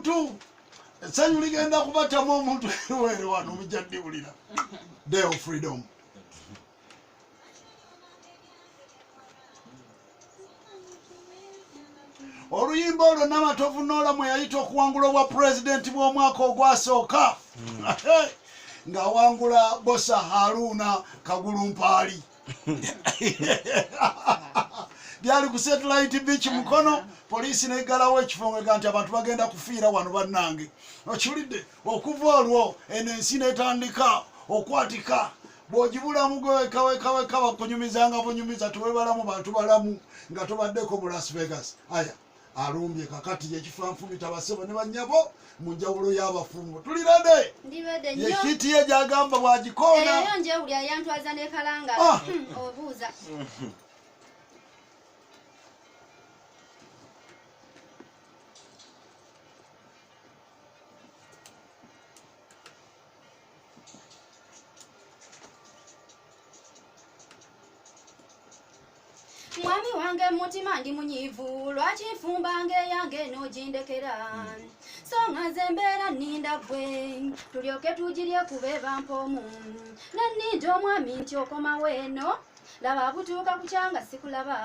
Omuntu essanyu ligenda kubatamu omuntu eruweere wano mujja ddiwulira day of freedom. Oluyimba olwo Namatovu Noola mwe yayita okuwangula obwa pulezidenti bw'omwaka ogwasooka ng'awangula Bosa Haruna Kagulumpaali. Byali ku Satellite Beach Mukono, poliisi neggalawo ekifo ng'ega nti abantu bagenda kufiira wano bannange. Okiwulidde? Okuva olwo eno ensi n'etandika okwatika. Bw'ogibulamu gwe weka weka weka bakunyumizanga bunyumiza, tewebalamu bantu balamu nga tobaddeko mu Las Vegas. Aya alumbye kakati yekifanfumita basebo ne bannyabo mu njawulo y'abafumbo. Tuli ready? Ndi ready nnyo. Ye hit ye gy'agamba bw'agikoona. Eyo njewulira yantwaza ne kalangala. Obuuza. Mwami wange mutima ndi munyiivu, lwaki nfumbanga eyange n'ogindekera? So nga nze mbeera nninda ggwe tulyoke tugirye kuba eba mpoomu. Ne nninda omwami nti okomawo eno, laba butuuka ku kyanga sikulaba.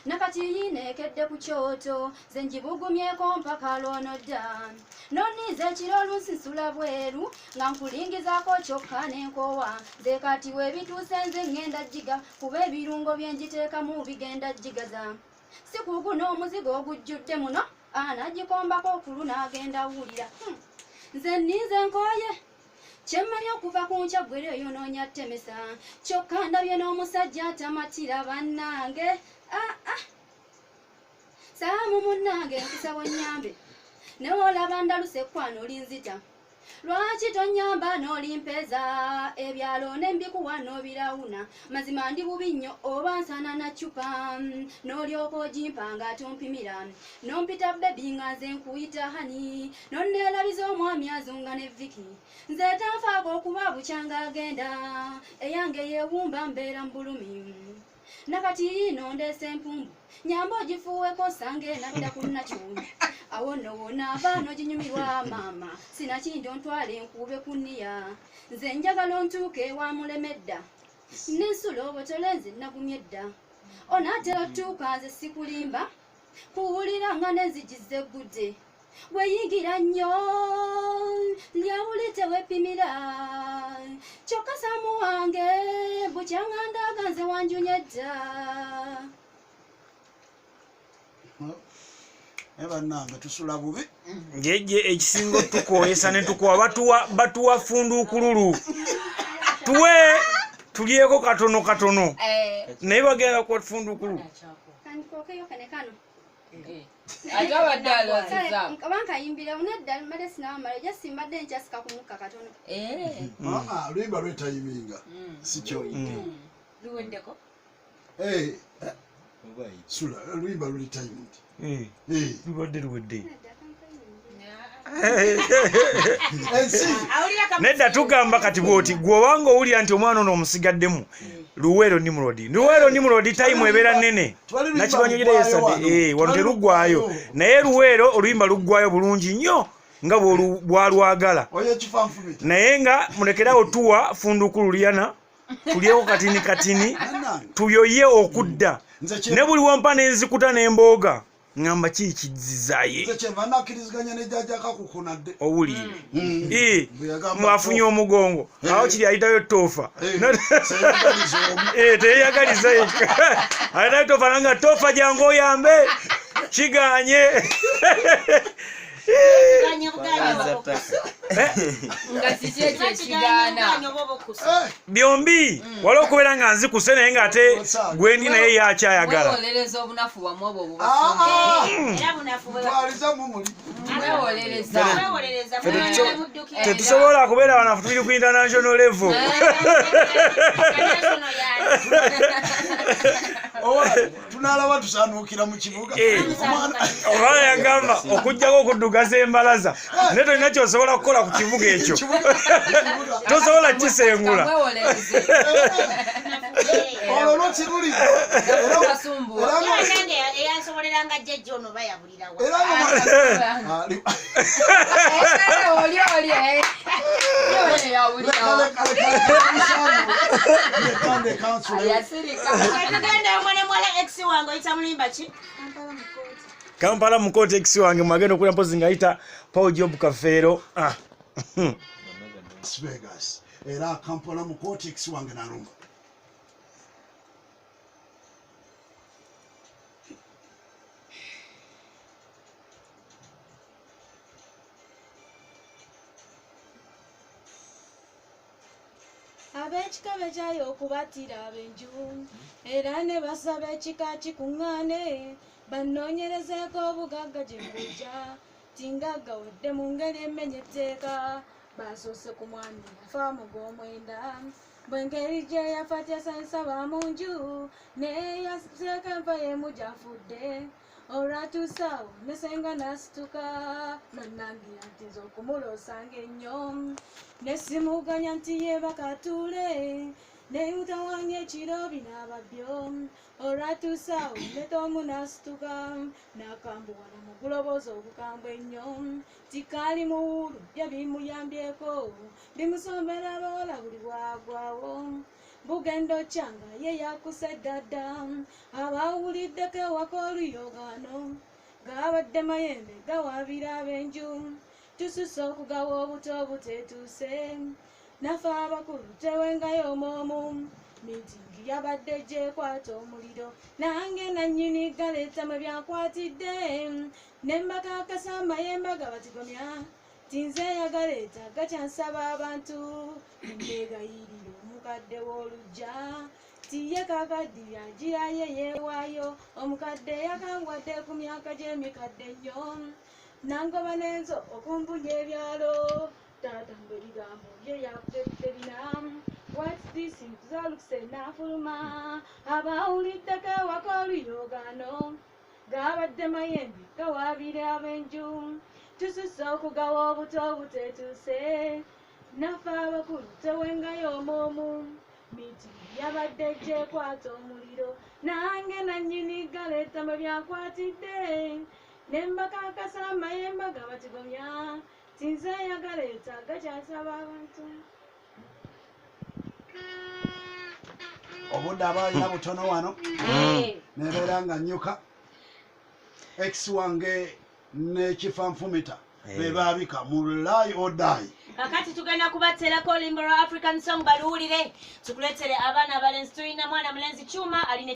Nakati yineekedde ku kyoto, nze ngibugumyeko mpaka lw'onodda. Nonninze ekiro oluusi nsula bweru, nga nkulingizaako kyokka ne nkoowa. Nze kati webituuse nze ŋŋenda ggiga, kuba ebirungo bye ngiteekamu bigenda ggigaza. Si kuguno omuzigo ogujjudde muno, anagikombako okulu n'agenda wulira. Nze nninze nkooye, kyemmanyi okuva ku nkya ggwe leero onoonya ttemesa. Kyokka ndabye n'omusajja atamatira bannange. Saamu munnange nkusaba onnyambe, ne w'olaba ndaluse ekkwana olinzita. Lwaki tonnyamba n'olimpeeza ebyalo ne mbikuwa n'obirawuna? Mazima ndi bubi nnyo oba nsaana na ccupa, n'olyoka ogimpa nga tompimira. N'ompita bebi nga nze nkuyita hani, n'onneerabiza omwami azunga ne Vicky. Nze tanfaako okuba bukyanga agenda, eyange yeewumba mbeera mu bulumi. Nakati yiino ndeese empumbu, nyamba ogifuuweko nsange nadda ku nnakyo. Awo nno w'onaava n'oginyumirwa maama, sinakindi ontwale nkuube ku nniya. Nze njagala ontuuke ewa Mulemedda, n'ensulo obotole nze nagumye dda. Onaatera otuuka nze sikulimba, kuwulira nga n'enzigi zeggudde. Weeyingira nnyo, lyawuli teweepimira. Kyokka Saamu wange bukyanga ndaga nze wanjunye dda. Naye bannange tusula bubi. Jeje ekisinga otukooyesa ne tukuwa batuwa funduukululu. Tuwe tulyeko katono katono. Naye bagenda kuwa funduukululu. Kandikookeyo kane kano. Ate abadde alowooza. Oba nkayimbira nedda mbadde sinawamala, just mbadde nkyasika ku mukka katono. Oluyimba lwetayiminga. Si kyo. Luweddeko? Sula, oluyimba luli timed. Lubadde luwedde. Ensi. Nedda tugamba kati bw'oti gwe obanga owulira nti omwana ono omusigaddemu Luweero Nimrod. Luweero Nimrod time ebeera nnene. Nakibanyogera yesterday. Wano teruggwayo. Naye Luweero oluyimba luggwayo bulungi nnyo nga bw'alwagala. Oyo ekifanfubita. Naye nga mulekerawo tuwa fundukulu lyana tulyeko katini katini tuyoye okudda. Ne buli wampa n'enzikuta n'embooga. Ngamba ki kizizaye. Nze kyenva nakkiriziganya ne jjajja Kakukunadde. Owulire. Mwafunye omugongo. Awo kiri ayitayo toofa. Seyagaliza omu. Teyagaliza yekka. Ayitayo toofa nanga toofa jangu oyambe. Kiganye. Nga kiki ekyo ekigaana? Byombi waliwo okubeera nga nzikuse naye ng'ate gwendi naye ye akyayagala. Mwewolereza obunafu bwammwe obwo obubasumba. Era bunafu bwe Twaliza mu muli. Mwewolereza. Mwewolereza, mwewolereza, muddukira. Tetusobola kubeera banafu, tuli ku international level. International yani. Owa, tunalaba tusaanuukira mu kibuga. Omwana yagamba okuggyako okuddugaza embalaza, naye tolina ky'osobola kukola ku kibuga ekyo. Tosobola kukisengula. Mwewolereze. Olwo lwokiruli. Nange eyansoboleranga jjajja ono bayabulirawa. Kampala mu kooti ex wange mwagenda okulya mpozi ngayita Paul Job Kafeero. Las Vegas era Kampala mu kooti ex wange nalumba. Ab'ekika bekyayo okubattira ab'enju era ne basaba ekika kikuŋŋaane bannoonyerezeeko obugagga gye mbujja tingagga wadde mu ngeri emenya etteeka basoose ku mwami yafa mu gw'omwenda bw'engeri gye yafa tyasansaba mu nju neyaseeko enfa y'emu gy'afudde olwatuusaawo ne ssenga n'asituka nonnangira nti nze okumuloosanga ennyo ne simuganya nti yeebaka atuule nemutawanya ekiro binaaba byo olwatuusaawo ne Tomu n'asituka n'akambuwala mu guloboozi obukambwe ennyo tikaali muwuulu bye bimuyambyeko bimusombera abawala buli bwagwawo bugendo kyanga ye yakuse ddadda abawuliddeko ewaka oluyogaano gabadde mayembe gawaabira ab'enju tususe okugawa obuto obuteetuuse nafe abakulu tewengayo omwomu miitingi yabadde gyekwata omuliro nange nannyini galeeta mwe byankwatidde ne mbakakasa amayembe gabatigomya tinze yagaleeta gakyansaba abantu nembeegayirira omukadde w'oluggya tiye kakaddi agirayo yeewaayo omukadde yakangwadde ku myaka gy'emikadde ennyo nangoba n'enzo okumbunya ebyalo taata mbwe ebigambo bye yakuteterina what's this nzalukise n'afuluma abawuliddeko ewaka oluyogaano gabadde mayembe gawaabira ab'enju tususe okugawa obuto obuteetuuse nafe abakulu tewengayo omwomu miitingi yabadde gyekwata omuliro nange nannyini galeeta mwe byankwatidde ne mbakakasa amayembe gabatigomya tinze yagaleeta gakyasaba abantu. Obudde abalina butono wano nebeera nga nnyuka ex wange n'ekifanfumita bebaabika mu lie or die. Kakati tugenda kubateerako oluyimba lwa African song baluwulire tukuleetere abaana abalenzi. Tulina mwana mulenzi Chuma alina